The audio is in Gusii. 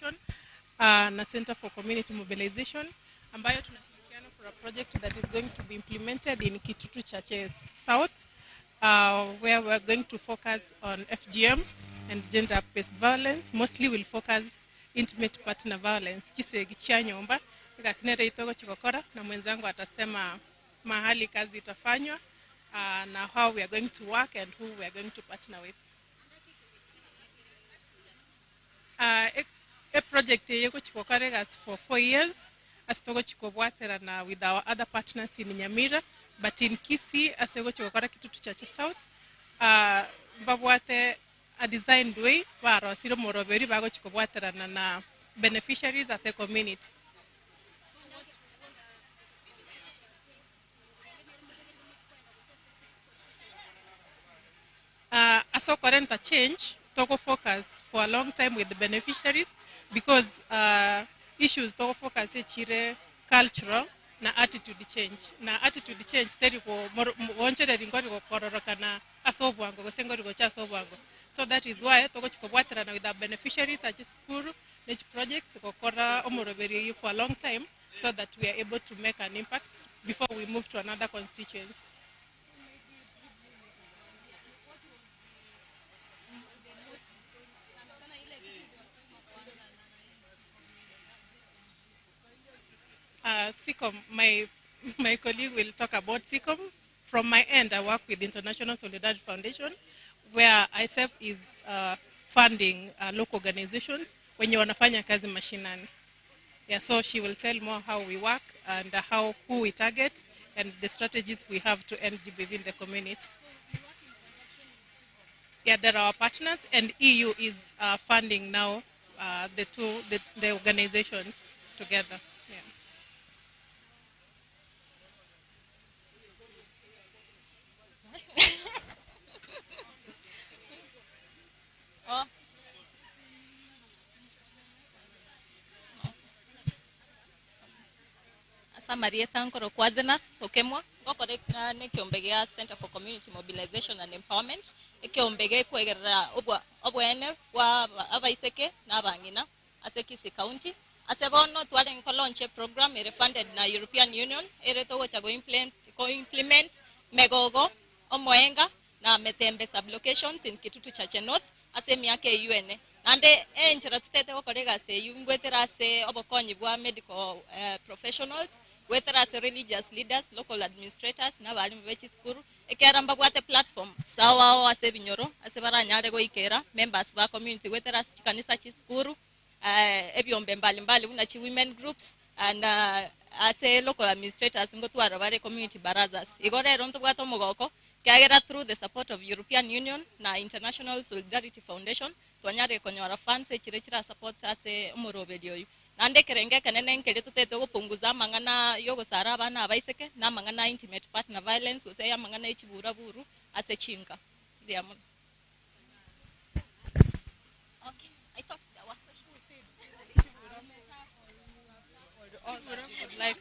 Foundation uh, na Center for Community Mobilization ambayo tunashirikiana for a project that is going to be implemented in Kitutu Chache South uh, where we are going to focus on FGM and gender-based violence. Mostly we'll focus intimate partner violence, chisegi chia nyomba egasi nere itogochi gokora na mwenzangu atasema mahali kazi itafanywa uh, na how we are going to work and who we are going to partner with. Uh, e, e project eye egochi gokora egasi for 4 years ase togochi kobwaterana with our other partners in Nyamira but in Kisii ase egochi gokora Kitutu Chache South uh, mbabwate a designed way barosire omoroberi bagochi kobwaterana na beneficiaries ase community. Uh, ase okorenta change togo focus for a long time with the beneficiaries because uh, issues togo focus echire cultural na attitude change na attitude change teri goonchoreria nkori gokororokana ase obwango gose nkori gocha ase obwango so that is why togochi kobwaterana with our beneficiaries ase chisukuru ne chiprojects gokora omoroberi oyio for a long time so that we are able to make an impact before we move to another constituency. Uh, SICOM, my, my colleague will talk about SICOM. From my end, I work with International Solidarity Foundation, where ISF is funding local organizations wenye wanafanya kazi mashinani. Yeah, so she will tell more how we work and how who we target and the strategies we have to end GBV in the community. Yeah, they're our partners, and EU is funding now the two the, the organizations together. Yeah. Oh. Ase amarieta nkorokwa Asenath Okemwa, ngokora na ekeombe gia Center for Community Mobilization and Empowerment, ekeombe gekwegerera obwa obweene bwa abaiseke na abang'ina ase Kisii County. Ase bono twarenge ko launch eprogram ere funded na European Union ere togocha go implement Megogo, Omoenga na Metembe sub-locations in Kitutu Chache North ase emiaka eyio ene. Naende enchera totete gokora egasi eyio ngwetera ase obokonyi bwa medical professionals, goetera ase religious leaders, local administrators na abalimu be chisukuru, ekiagera mbabwate platform sawa ao ase ebinyoro ase baranyare goikera members ba community goetera ase chikanisa, chisukuru, ebiombe mbali mbali buna chi women groups and ase local administrators ngotwara bare community barazas. Igo rero ntobwate omogoko ekiagera through the support of European Union na International Solidarity Foundation twanyarire konyora funds echire chira support ase omoroberi oyo. Naende ekerengo ekenene nkeria totete gopunguza amang'ana yogosara abana abaiseke na amang'ana a intimate partner violence gose amang'ana e chiburaburu ase chinka. Mbuya mono. Okay, I thought there were questions. All that you would like